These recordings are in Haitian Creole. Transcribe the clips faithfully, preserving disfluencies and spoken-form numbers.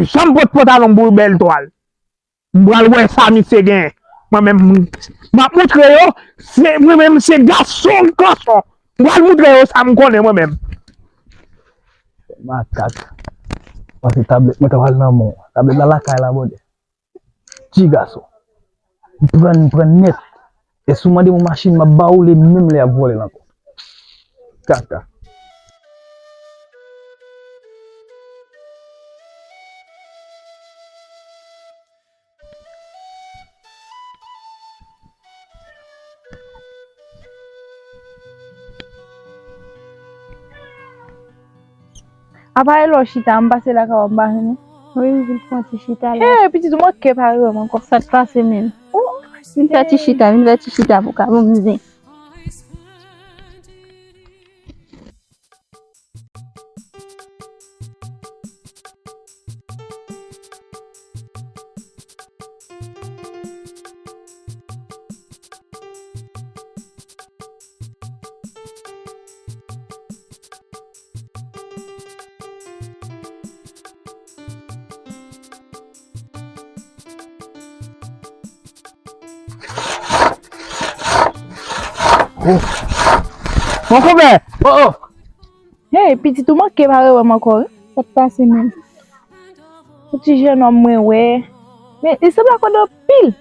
janm pot pantalon m pou bèl twal. M pral wè sa misye gen. Mwen menm, m ap moutre yo, se, mwen menm se gason, gason. M pral moutre yo sa m konnen mwen menm. Makak. Pase tablèt mwen ta pral nan men w. Tablèt la lakay la, bòdè. Ti gason. M pran, m pran nèt. E si w mande m yon machin, m ap ba ou l e menm lè y ap vòlè l ankò. Kaka. Apa e lè w chita, m pase lakay w, m pa jwenn ou. Wi, m vin pran ti chita la. Hey, pitit, ou manke pare wè m ankò. Sa k pase menm? Oh, vin fè ti chita, vin fè ti chita pou ka bon byen. Mon konpè! Oh, oh! Hey, pitit, ou manke pare wè m ankò, wi. Sa k pase menm? Yon ti jennonm mwen wè. Men, li sanble ak Claude anpil.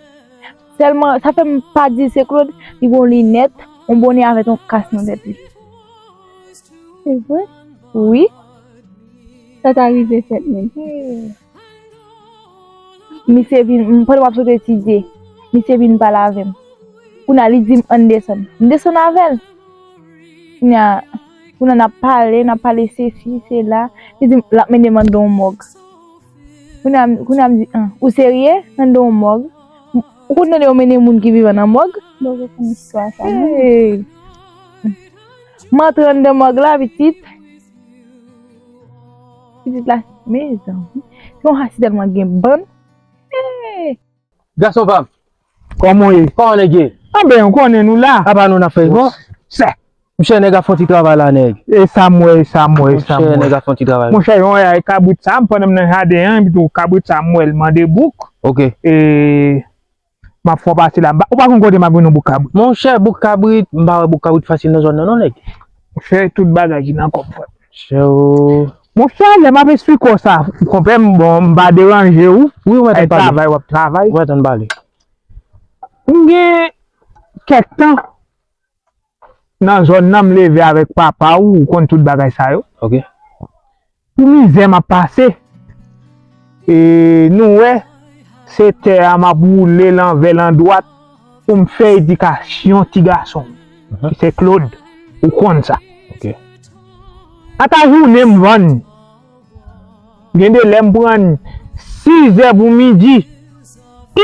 Sèlman, sa fè m pa di se Claude, li gon linèt, yon bonè avèk yon kas nan tèt li. Se vre? Wi. Sa ta rive fèt menm. Misye vin, m, pandan m ap sot etidye, misye vin pale avè m. Kounye a, li di m, "Ann desann." M desann avè l. Kounye a, kounye a, n ap pale, n ap pale sesi, sela. Li di m, l ap mennen m anndan yon mòg. Kounye a, kounye a, m di, "An, ou serye? Anndan yon mòg?" Ou konn tande yo mennen moun ki vivan nan mòg? Bon, je konn istwa sa, non? Hey! M antre anndan mòg la, pitit. Pitit la, mezanmi. Yon ha si tèlman gen bann. Hey! Gason pa m. Kòman w ye? Kòman nèg ye? Anben, ou konnen nou la. Apa nou n ap fè bon? Sè. Monchè, nèg ap fè yon ti travay la, nèg. E sa m wè, e sa m wè, e sa m wè. Monchè, nèg ap fè yon ti travay. Monchè, yon wè, e kabrit sa, m pandan m nan jaden an, epi tou kabrit sa, m wè l mande bouk. Ok. E, m ap fè w pase la. M pa, ou pa konn kote m ap jwenn yon bouk kabrit. Monchè, bouk kabrit, m pa wè bouk kabrit fasil nan zòn nan, non, nèg. Monchè, tout bagay ki nan kò m, frè. Monchè, o. Monchè, lè m ap esplike w sa, konpè m, bon, m pa deranje w. Wi, ou mèt ann pale. Travay, w ap travay. Ou mèt ann pale. M gen kèk tan, nan zòn nan, m leve avèk papa w, ou konn tout bagay sa yo. Ok. Pou mizè m ap pase, e nou wè, se tè a m ap woule l anvè l andwat pou m fè edikasyon ti gason m, ki se Claude, ou konn sa. Ok. Ata jounen m vann, gen de lè m pran sizè pou midi,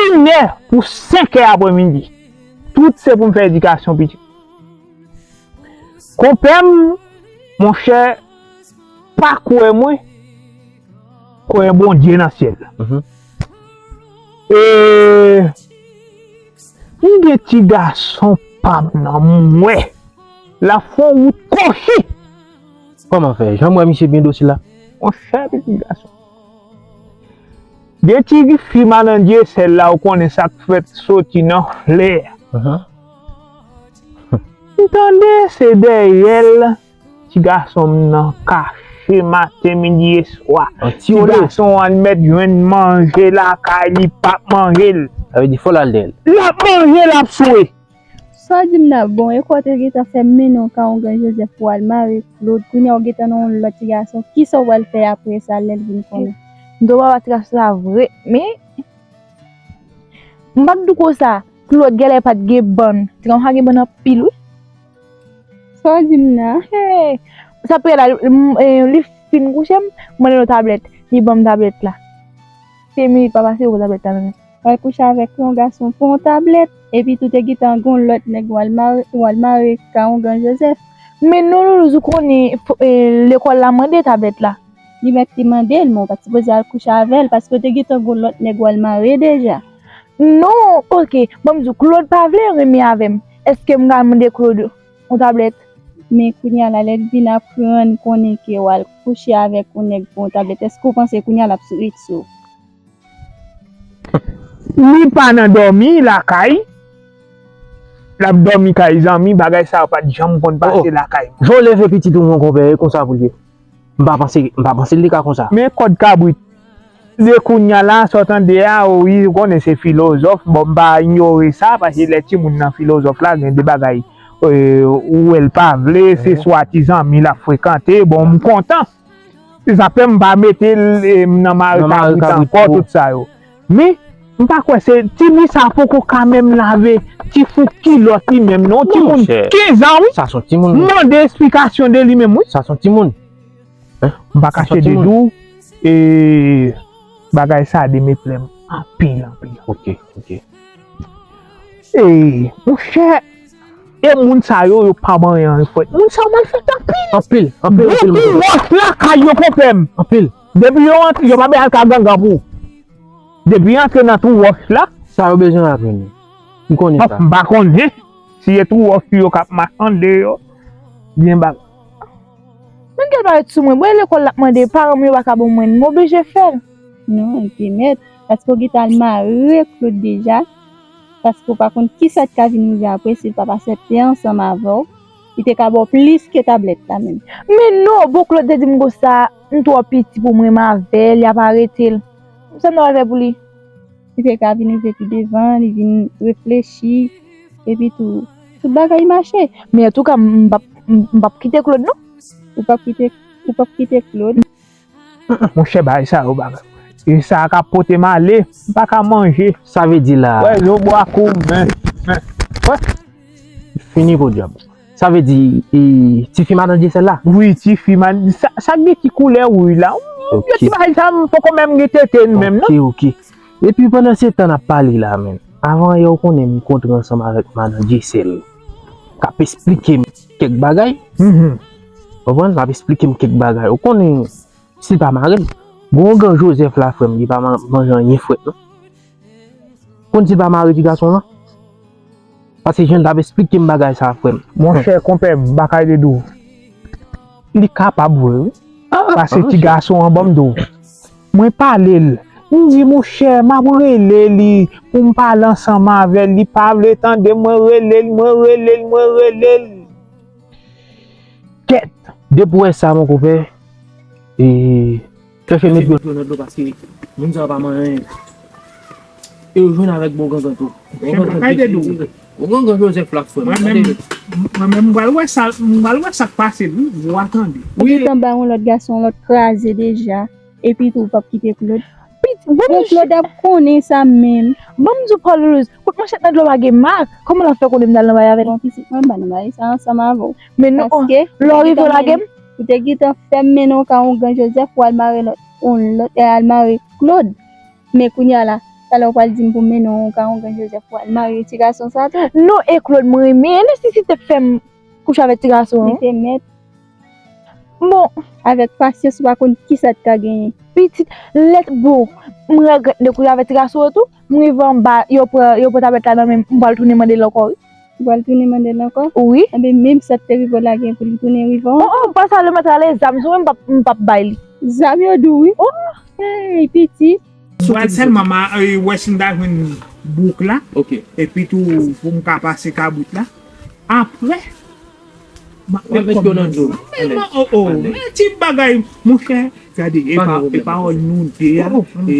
inè pou senkè aprèmidi. Tout se pou m fè edikasyon pitit. Konpè m, monchè, pa kwè mwen, kwè Bondye nan syèl. Mhm. E, m gen ti gason pa m nan, m wè. L ap fè yon wout kòchi. Kòman fè? Jan m wè misye byen dosil la. Monchè, pitit gason. Gen ti fi malandye sèl la, ou konnen sa k fèt soti nan flè. Mhm. M tande se dèyè l ti gason m nan kache maten, midi e swa. Ti gason an mèt jwenn manje lakay li, p ap manje l. Sa vle di fò l al dèyè l. L ap manje, l ap swe. Sa w di m nan bon, e kwa w te gentan fè m mennen w ka ongan Jozèf pou w al mare Claude, kounye a w gentan nan yon lòt ti gason, kisa w pral fè apre sa lè l vin konnen? M te wè papa ti gason sa vre, men m pa t di w konsa, Claude genlè pa t gen bann, ti gason sa gen bann anpil wi. Sa w di m nan? Hey! Sa priyè la, m, eh, li fin kouche m, m mande l yon tablèt, li ban m tablèt la. Senk minit pa pase, yo pran tablèt la nan men m. Al kouche avèk yon gason pou yon tablèt, epi tou te gentan gon lòt nèg w al mare, w al mare ka ongan Jozèf. Men non, Loulouz, ou konnen, fo, eh, lekòl la mande tablèt la. Li mèt te mande l, men w pa t sipoze al kouche avè l, paske w te gentan gon lòt nèg w al mare deja. Non, ok, ban m di w, Claude pa vle renmen avè m. Èske m ka mande Claude yon tablèt? Men kounye a la, lè l vin aprann konnen ke w al kouche avèk yon nèg pou yon tablèt, èske w panse kounye a l ap swit sou w? Li pa nan dòmi lakay. L ap dòmi kay zanmi, bagay sa yo pa t janm konn pase lakay mwen. Jan w leve pitit ou, mon konpè, e konsa pou l ye. M pa panse, m pa panse l te ka konsa. Men kòd kabrit. De kounye a la, sa w tande a, wi, ou konnen se filozòf. Bon, m pa inyore sa, paske lè timoun nan filozòf la, gen de bagay, euh, ou wè l pa vle, se swa ti zanmi l ap frekante. Bon, m kontan. Se sa fè m pa mete l, eh, nan mare kabrit ankò, tout sa yo. Men, m pa kwè se ti fi sa poko ka menm lave ti fouk kilòt li menm, non. Timoun kenz an, wi. Sa se yon timoun, wi. M mande esplikasyon de li menm, wi. Sa se yon timoun. M pa kache de di w, e bagay sa demeplè m anpil, anpil. Ok, ok. E, monchè, e moun sa yo, yo pa manyen anyen fwèt. Moun sa yo malfektè anpil. Anpil, anpil, anpil. Yo tou wòch lakay yo, konpè m. Anpil. Depi yo antre, yo pa bezwen al ka gangan pou. Depi yo antre nan tou wòch la. Sa yo bezwen aprann yo. M konnen sa. M pa konnen. Si e tou wòch yo k ap machande yo, gen bagay. Men gèl pa ret sou mwen. Bon, e lekòl l ap mande, paran m yo pa ka ban mwen, m oblije fè l. Non, e te mèt, paske w gentan al mare Claude deja, paske w pa konn kisa t ka vin rive apre si l pa t aksepte ansanm avè w. Li te ka ba w plis ke tablèt la menm. Men non, bon, Claude te di m konsa, m twò piti pou m renmen avè l, y ap arete l. Sa m ta pral fè pou li? Li te ka vin rive pi devan, li vin reflechi, epi tou, tout bagay mache. Men antouka, m p ap, m p ap kite Claude, non. Ou p ap kite, ou p ap kite Claude. Monchè, bagay sa yo, bagay. E sa k ap pote m ale, m pa ka manje. Sa vle di la. Wè, yo bwa kou, men, men. Wè. Fini podyab. Sa vle di, e, tifi madan Dyesèl la? Wi, tifi madan, sa, sa gen ti koulè wouy la. Ok. Yo ti bagay sa, m poko menm gen tete n menm, non? Ok, ok. Epi pandan se tan n ap pale la, men, avan yè ou konnen m kontre ansanm avèk madan Dyesèl. K ap esplike m kèk bagay. Mhm. Konprann? L ap esplike m kèk bagay. Ou konnen, si l pa mare l, gon ougan Jozèf la, frè m, li pa man-, manje anyen frèt, non. Konn si l pa mare ti gason lan? Paske jan l t ap esplike m bagay sa, frè m. Monchè, konpè, m pa ka ede w. Li kapab vre, wi. Paske ti gason an, ban m di w. Mwen pale l. M di, monchè, m ap rele li pou m pale ansanm avè l. Li pa vle tande, mwen rele l, mwen rele l, mwen rele l. Kèt! Depi w wè sa, mon konpè, e, chèche met dlo nan dlo paske moun sa yo pa manyen anyen. E yo jwenn avèk bon gangan tou. Bon gangan Jozèf la, frè m. Mwen menm, mwen menm, m pral wè sa, m pral wè sa k pase l, wi, w a tande. Ou gentan bay yon lòt gason, yon lòt kraze deja. Epi tou, w p ap kite Claude. Bon, Claude ap konnen sa menm. Ban m di w, Paul Louis, kout manchèt nan dlo pa gen mak. Kòman l ap fè konnen m t al nan bay avè l? Bon, pitit mwen, m pa nan bay sa ansanm avè w. Men non, lè w rive w lage m. Ou te gentan fè m mennen w ka ongan Jozèf pou al mare lòt, on lòt, e al mare Claude. Men kounye a la, talè w pral di m pou m mennen w ka ongan Jozèf pou al mare ti gason sa tou. Non, e Claude mwen renmen, e nesesite fè m kouche avèk ti gason an. Li te mèt. Bon. Avèk pasyans, ou pa konn kisa t ka genyen. Pitit, lè, bon, m regrèt de kouche avèk ti gason yo tou. M rive anba, yo pran, yo pran tablèt la nan men m, m pral tounen mande l ankò, wi. Ou pral tounen mande l ankò? Wi. Enben, menm sa k te rive w la, gen pou li tounen rive w ankò. Oh, oh, pa sa, le mèt ale zam sou mwen, m p ap, m p ap bay li. Zam yo di w, wi. Oh, hey, pitit. M pral sèlman ma-, e, wè si m ta jwenn bouk la. Ok. Epi tou, pou m ka pase kabrit la. Apre, m ap met kòb nan dlo. Oh, oh, e ti bagay, monchè. Gade, e pa, e pawòl nou de a, e,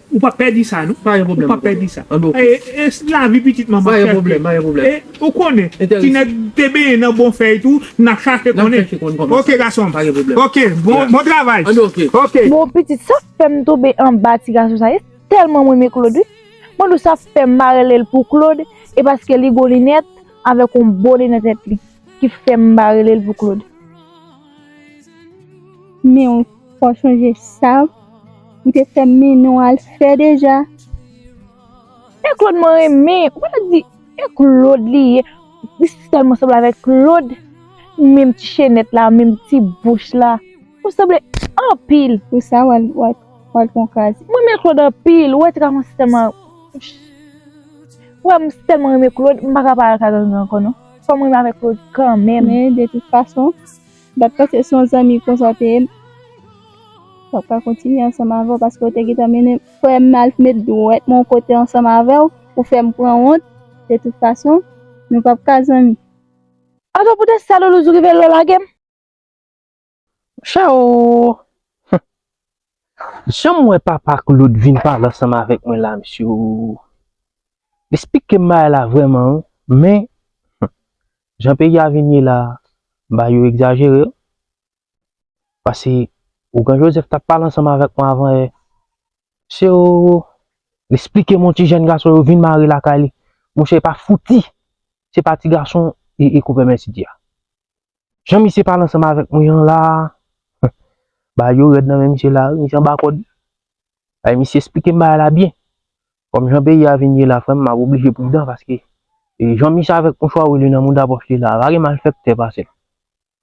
ou p ap pèdi sa, non. Pa gen pwoblèm. Ou p ap pèdi sa. E, e, lavi pitit manman chèf. Pa gen pwoblèm, pa gen pwoblèm. E, ou konnen, ti nèg te benyen nan bon fèy tou, n ap chache konnen. N ap chache konn kòman. Ok, gason m. Pa gen pwoblèm. Ok, bon, bon travay. Ok. Bon, pitit, sa fè m tonbe anba ti gason sa, e tèlman mwen renmen Claude, wi. Mwen di w sa fè m pa rele l pou Claude, e paske li gon linèt avèk yon bon linèt nan tèt li, ki fè m pa rele l pou Claude. Men w fò chonje sa ou te fè m mennen w al fè deja. E Claude mwen renmen, ou pa ta di, e Claude li ye, li tèlman sanble avèk Claude, menm ti chenèt la, menm ti bouch la. Ou sanble anpil. Pou sa, w al, w al, w al pran kraze. Mwen renmen Claude anpil. Ou wè ti gason sèlman. Ou wè m tèlman renmen Claude, m pa ka pa al ka gangan ankò, non. Fò m renmen avèk Claude kanmenm. Men, de tout fason, dat pase se yon zanmi konsa w te ye m. M p ap ka kontinye ansanm avè w paske w te gentan mennen frè m al met dwèt mwen yon kote ansanm avè w, ou fè m pran wont. De tout fason, nou p ap ka zanmi. Atò, poutèt sa, Loulouz, ou rive lè w lage m? Monchè o! Jan m wè papa Claude vin pale ansanm avèk mwen la, mesye o. Li esplike m bagay la vrèman, wi. Men, jan peyi a vin ye la, bagay yo egzajere, wi. Paske ougan Joseph t ap pale ansanm avèk mwen avan yè. Mesye o, li esplike m yon ti jèn gason yo vin mare lakay li. Monchè, e pa fouti se pa ti gason e, e konpè Mèsidye a. Jan misye pale ansanm avèk mwen an la, bagay yo rèd nan men misye la, wi, misye anba kòd. Ay, misye esplike m bagay la byen. Kòm jan peyi a vin ye la, frè m, m ap oblije pridan paske, e, jan misye avèk mouchwa woule nan mouda pòch li la, pa gen malfèktè pase l.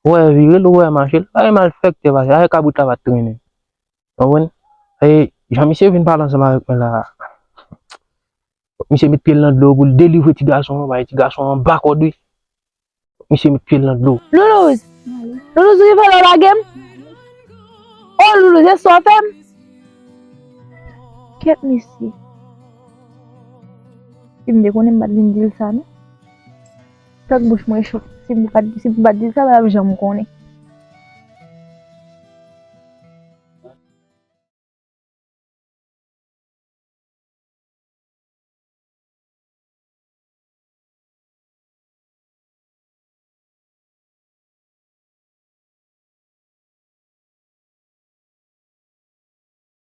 Ou wè vire l, ou wè mache l, pa gen malfèktè pase l, pa gen kabrit la pa t trennen. Ou konprann? E, jan misye vin pale ansanm avèk mwen la, misye met pye l nan dlo pou l delivre ti gason an, bay ti gason an anba kòd, wi. Misye met pye l nan dlo. Loulouz! Loulouz, ou rive lè w lage m? O, Loulouz, e sa w fè m? Kèt mesye. Si m te konnen, m pa t vin di l sa, non. Fèk bouch mwen cho. Si m pa t, si m pa t di l sa, m pa t ap janm konnen.